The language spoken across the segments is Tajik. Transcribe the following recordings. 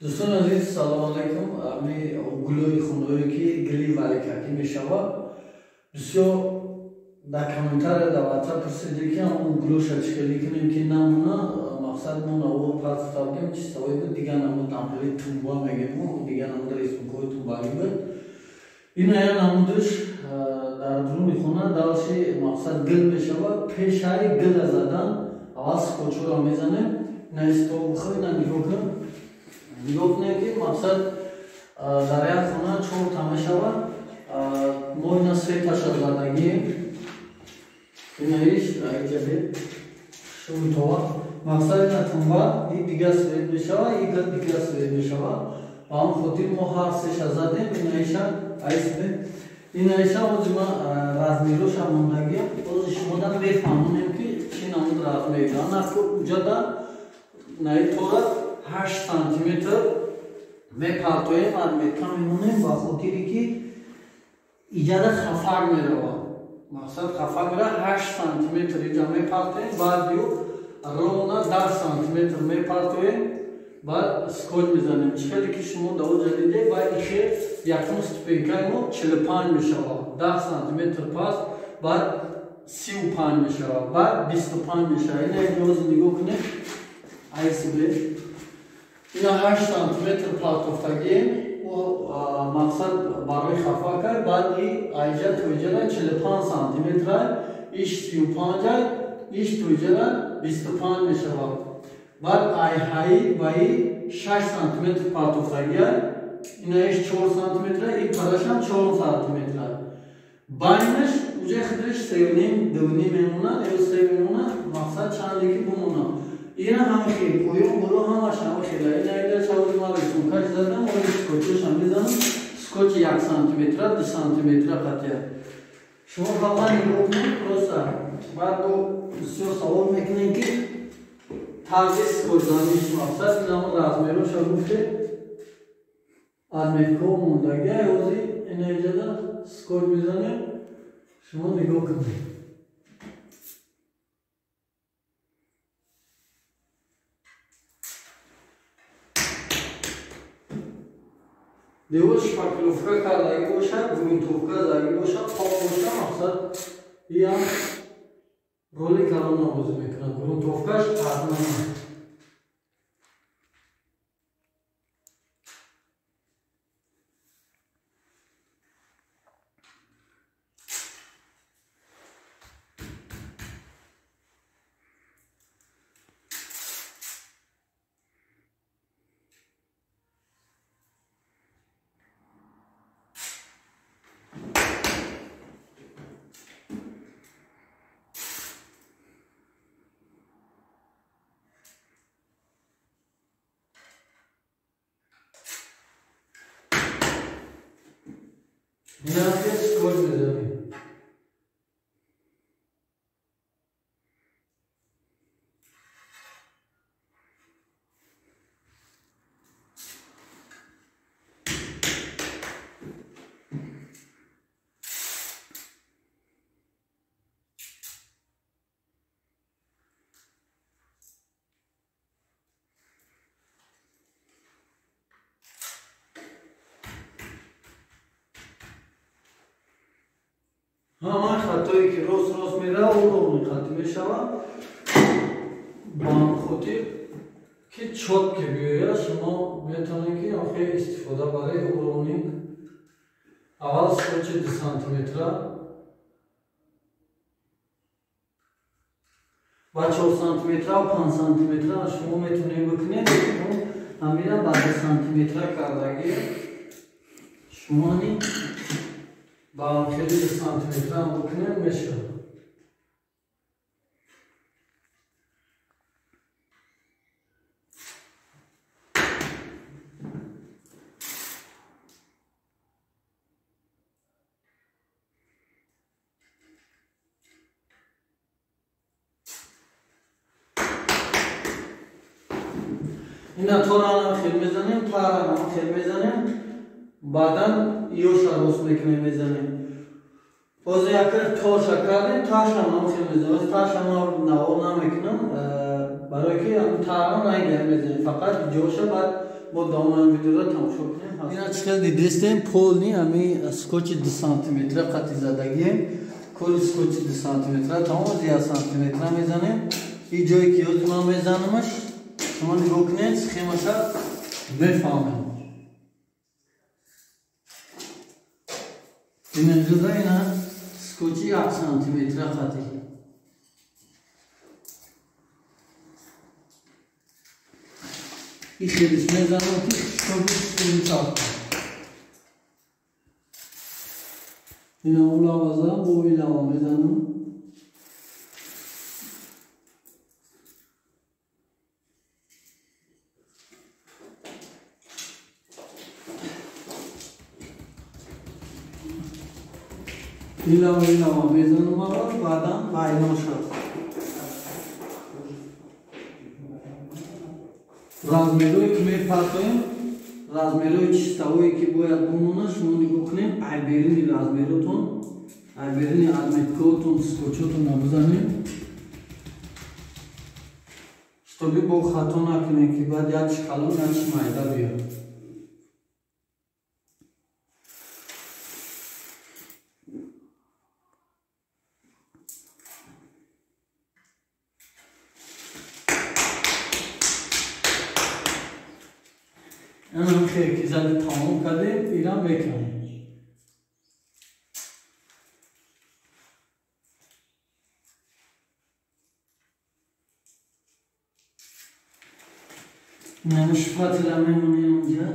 Дӯстони азиз, салому алайкум. Ами гулои хунаое ки гили валикакӣ мешавад, бисёр дар комментария, дар ватсап пурсиде, ки ҳамон гулоша чӣ хеле кунем, ки намуна. Мақсад, мо навор партофта будем, чистовой буд, дигар намуд намхели тумба мегем, дигар намуд рисункҳои тумбагӣ буд. Ина я намудаш дар дуруни хона далши, мақсад, гил мешавад. Пешаи гила задан аввал скотчҳоро мезанем. Ина стол бихо, ина нигоҳ кун, нигоҳ кунем, ки мақсад, дар як хона чорта мешавад. Мо ина сеташа задагием. Инаиш иҷабе шумтова, мақсад, ина тумба и дигар свет мешавад, и дигар свет мешавад. Ба ҳамон хотир мо ҳар сеша задем. Инаиша айсбе, инаиша ҳозир ма размероша мондагиам, ҳозир шумода мефаҳмонем, ки чӣ намуд размер. Ана уҷада наи тора 8 сантиметр мепартоем, отметка мемонем, ба хотире ки иҷада хафак меравад. Мақсад, хафак меравад. 8 сантиметр иҷа мепартоем, баъд ю ровно 10 сантиметр мепартоем, баъд скотч мезанем. Чӣ хеле ки шумо дар оҷа диде, баъд ихе якум ступенькаи мо 45 мешавад, 10 сантиметр пас баъд 35 мешавад, баъд 25 мешавад. Ина ҳозир нигоҳ кунед, айсбе, ина 8 сантиметр партофтагием, мақсад, барои хафа кард. Баъд и айҷа то иҷара 45 сантиметра, иш 35-а, иш то иҷара 25 мешавад. Баъд айҳаи ба и 6 сантиметр партофтагия, ина иш 4 сантиметра, и парашам 4 сантиметра. Байнаш уҷа худаш севним, дувним мемонад ё се мемонад, мақсад, чанде ки бимонад. Ина ҳама хел поён боло ҳамаш ҳама хела. Ина ида чавози ма рисункаш задам, ои скотчошам мезанам, скотчи 1 сантиметра, 2 сантиметра қатия. Шумо фақат нигоҳ кунед просто. Баъд бо бисёр савол мекунем, ки тарзи скотчзаниш. Мақсад, инамо размероша гуфте, отметкао мондагия. Ҳозир ина иҷада скотч мезанем, шумо нигоҳ кунед. Девор шпаклёвка кардагӣ бошад, грунтовка задагӣ бошад, пок бошад, мақсад, иам роли калон бозӣ мекунад. Грунтовкаш ҳатман. Ина скотч мезанем. Ҳамаи хаттое ки рост рост мерава, ӯ ровный хатӣ мешавад. Ба ҳамин хотир ки чётко биёяд, шумо метавонед, ки охир истифода барои уровник аввал скотчи 2 сантиметра ба 4 сантиметра, 5 сантиметра шумо метавонед бикунед. Ҳамина ба 2 сантиметра кардагӣ, шумони ба хели 2 сантиметра бикунед, мешавад. Ина торанам хел мезанем, таранам хел мезанем, баъдан ёша рост мекунем, мезанем. Ҳозир якр торша кардем, ташам хел мезанем. Ҳозир ташам навор намекунам, барое ки тарам ранга мезанем, фақат ҷоша. Баъд Бо давоми видеоро тамошо кунем. Ина чӣ хел дидестем, полни ҳами скотчи 2 сантиметра қати задагием. Коли скотчи 2 сантиметра тамом 1 сантиметра мезанем. Ин ҷое ки ёзи ман мезанамаш, шумо нигоҳ кунед, схемаша мефаҳмем. Ина ҷуда ина скотчи 1 сантиметра қати. И хелиш мезанам ки шоби схемча. Ина улаваза бо илава мезанам. Илава мезанам аввал, баъдан вайрон шуд. Размерое ки мепартоем, размерҳои чистовое ки бояд бимонад, шумо нигоҳ кунед, айберини размеротон, айберини отметкаотон, скотчотонро бизанед, штоби бо хато накунед ки баъд як чи калон, як чи майда биёд. Анам хел ки зади тамом кардем, ира мекунем. Инами шпателя мемонем инҷа.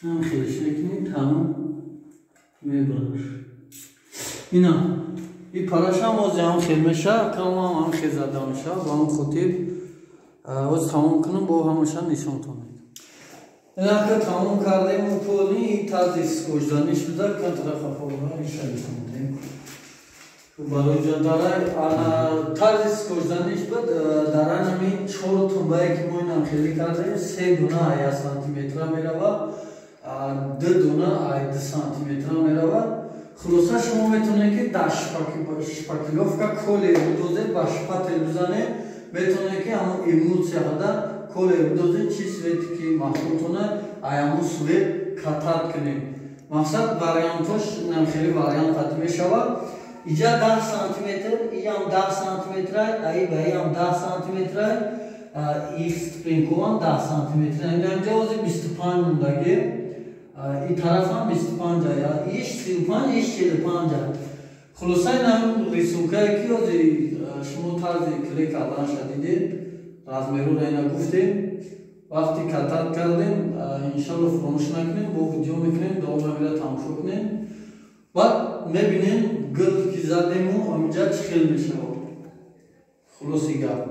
Ҳам хелш мекунем, тамом мебараш. Ина и парашам ози ҳам хел меша, камам ҳам хел зада меша, ба он хотир оз тамом кунам, бо ҳамаша нишонтон медам. Инака тамом кардем у поли тарзи скотчзанӣ шуда, контра хафора иша нишон. Барои ҷо дарай тарзи скотчзаниш буд, дар ҳамин 4 тумбае ки мо инам хеле кардем, 3 дуна 1 сантиметра мерава, 2 дуна 2 сантиметра мерава. Хулоса шумо метавонед ки дар шпаклёвка колер бидозед, ба шпатель бизанед, метавонед ки ҳамон эмулсияда колер бидозед, чи свети ки маҳсултона ай ҳамон свет катат кунед. Мақсад вариантош инам хеле вариант қатъ мешавад. Иҷа 10 сантиметр, иам 10 сантиметр, аи ба иам 10 сантиметр, их спринковам 10 сантиметр. Инҷа ози 25 мондаги, и тарафам 25 ая, иш 35, иш 45. Хулоса инам рисункае ки ози шумо тарзи клей карданша дидед, размерора ина гуфтем. Вақти катат кардем, иншалло фуромӯш накунем, бо видео мекунем, давом мера тамошо кунем. Баъд мебинем гул ки задему ҳаминҷа чӣ хел мешавад. Хулоси гап.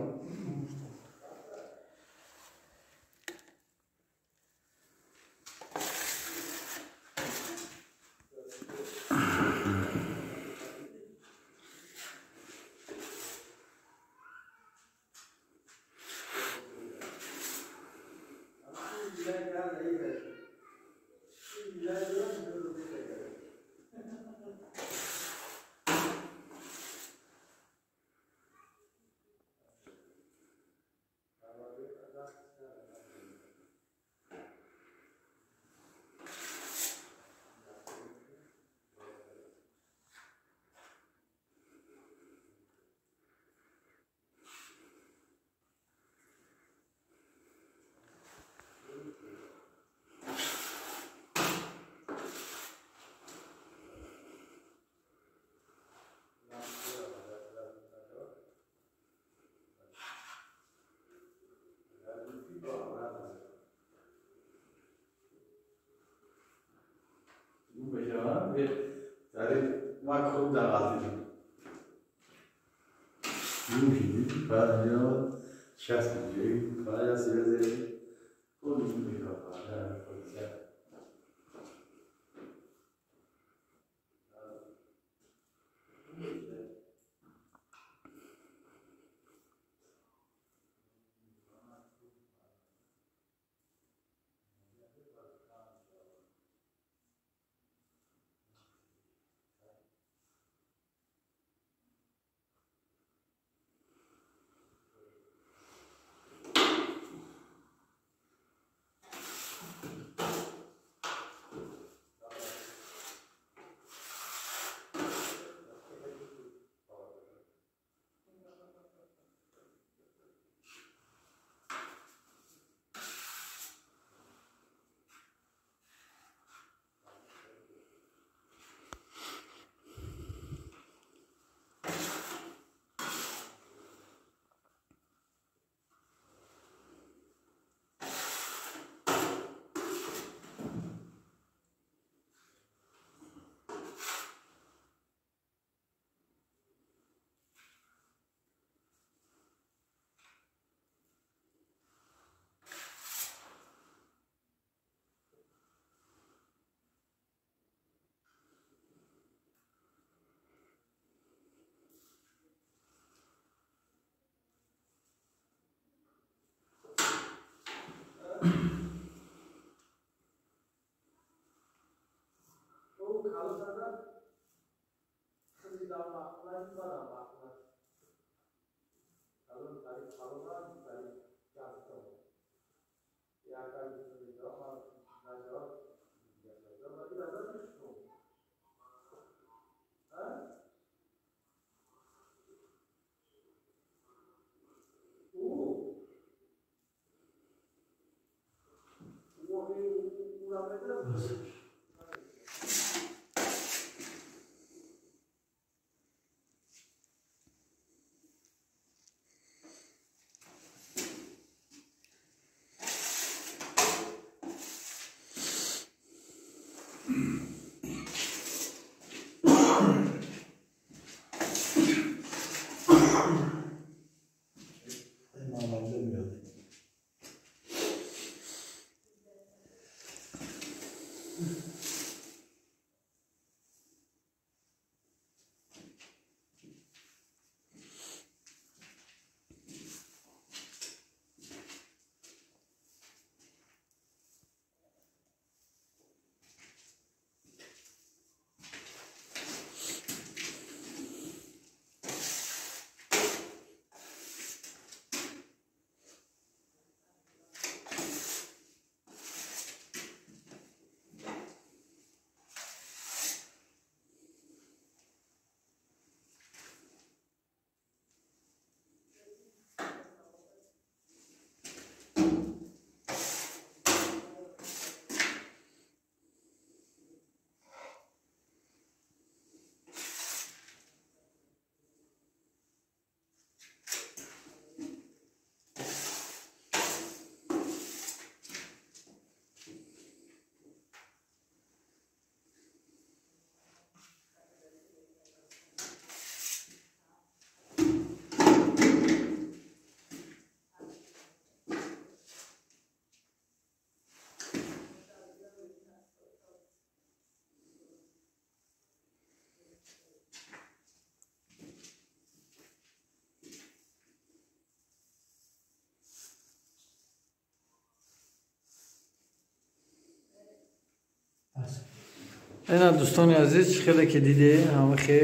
Ина дӯстони азиз, чӣ хеле ки диде, ҳамахе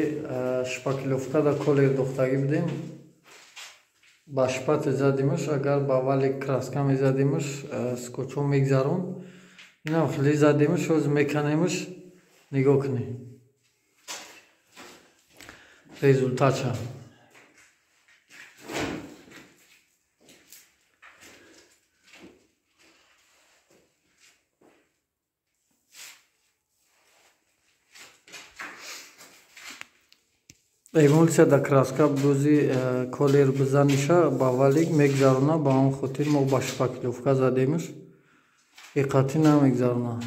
шпаклёвка да колер духтагӣ будем. Ба шпате задимаш, агар ба вали краска мезадимаш, скотчо мегзарон. Инам хеле задимаш, ҳоз меканемаш, нигоҳ кунед. Результатша. Эмулсия да краска бузи колер бизаниша ба валик мегзарона, ба он хотир мо ба шпаклёвка задемаш, иқатӣ намегзарона.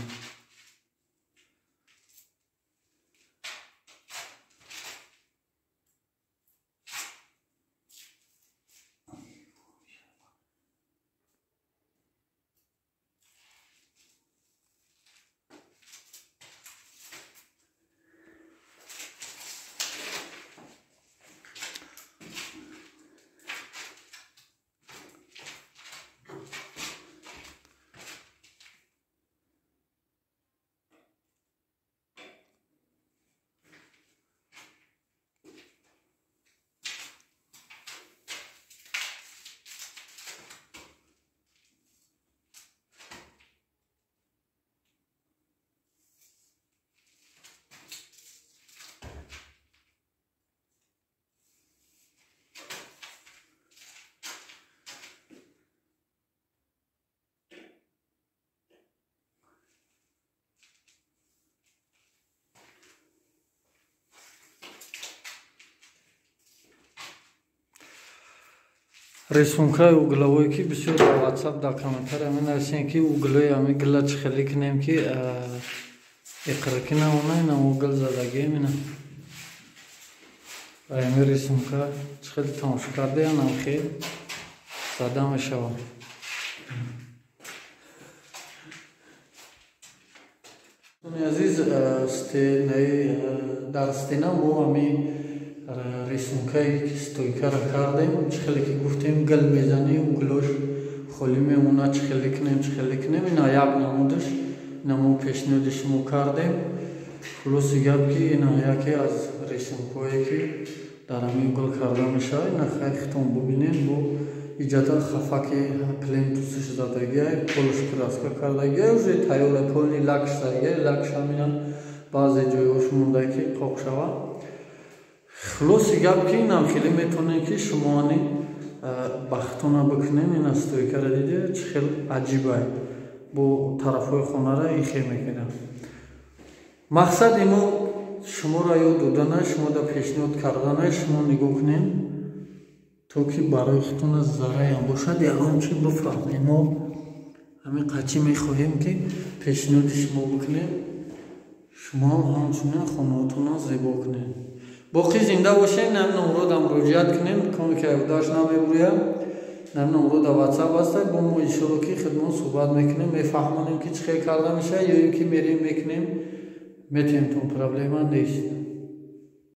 Рисункаи угловое ки бисёр дар WhatsApp дар комментария менависем ки углои ҳами гила чӣ хеле кунем ки иқракӣ намона, ина угл задагием, ина ҳами рисунка чӣ хеле тамошо кардаям, хел зада мешавад. Азиз, дар стена мо ҳами рисункаи стойкаро кардем, чӣ хеле ки гуфтем гил мезанӣ, углош Холӣ мемонад, чӣ хеле кунем, чӣ хеле кунем. Ина як намудаш, ина мо пешниҳоди шумо кардем. Хулоси гап, ки ина яке аз рисункҳое, ки дар ҳамин гул карда мешавад. Ина хай, хитон бубинед. Бо иҷата хафаки плинтусш задагиай, полш краска кардагиай, уже тайёра, полный лакш задагиай. Лакш ҳамина баъзе ҷойҳош монда, ки қоқ шавад. Хулоси гап, ки инам хеле метавонем, ки шумоани бахтона бикунем. Ина стойкара диде, чӣ хел аҷибай, бо тарафҳои хонара ихе мекунам. Мақсади мо шуморо ёд додана, шумода пешниҳод кардана. Шумо нигоҳ кунем, то ки барои худтона зараям бошад, ягон чи бифаҳмем. Мо ҳамин қачӣ мехоҳем, ки пешниҳоди шумо бикунем, шумоам ҳамчунин хонаотонро зебо кунем. Боқӣ зинда бошем. Нам номрода муроҷиат кунем, коме ки айвдаш намебурям. Нам номрода Ватсап аста, бо мо иншолло, ки хидмат суҳбат мекунем, мефаҳмонем, ки чӣ хел карда мешавад, ё ин ки мерем, мекунем, метиҳем, проблема нест.